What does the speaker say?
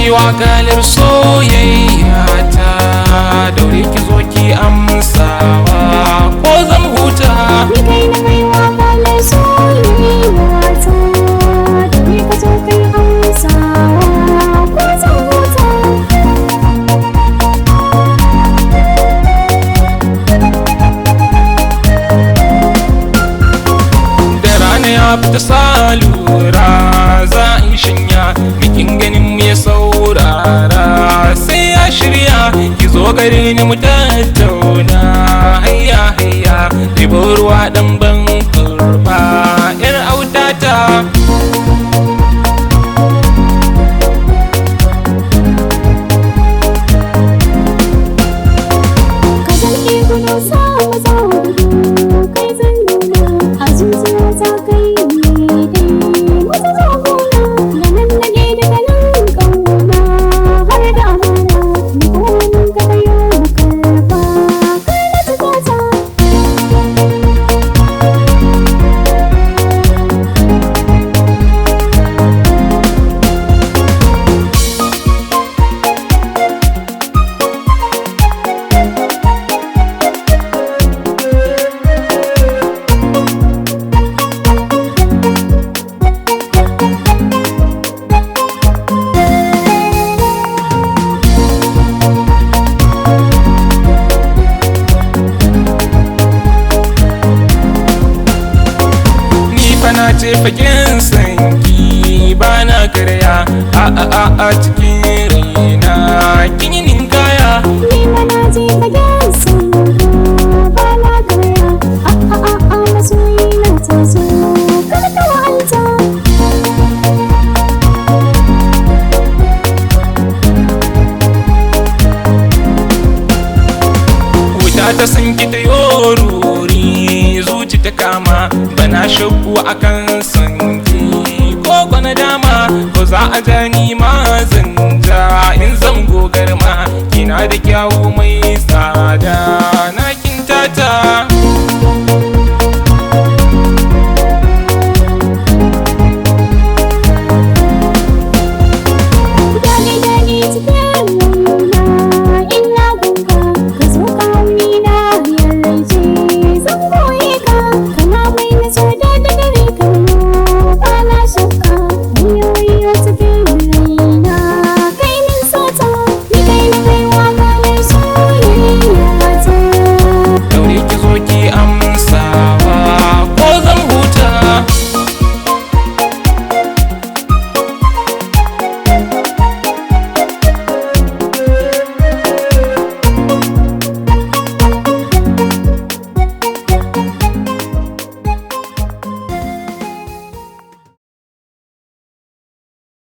Yi wakalar soyayya ta, daure ki zo ki amsawa ko zan huta. Ni kai na kai wakalar soyayya ta, daure ka zo kai amsawa ko zan huta. Da rana ya fita salura za in shanya, bikin ganin me saurara sai ya shirya. Ki zo gare ni mu tattauna, hayya hayya, ɗibo ruwa ɗan ban kurba yar autata. Ka zan gudu sa maza gudu, kai zan nuna a zuciya ta, kai ne dai wata zagona da nan nage daga nan kauna har da amana ni komin ka kayo karba kar na tukata. Ni fa na ce fagen sanki ba na karya, a a a a cikin raina kin yi ninkaya. Ni ma na je fagen sanka ba na karya, a a a a masoyi na taso kar ka wahalta. Wuta ta sanki ta yoruri, zuci ta kama, bana shakku akan sanki ko kwana dama ko za a ja ni ma zan ja in zan gogar ma, kina da kyawu mai tsada.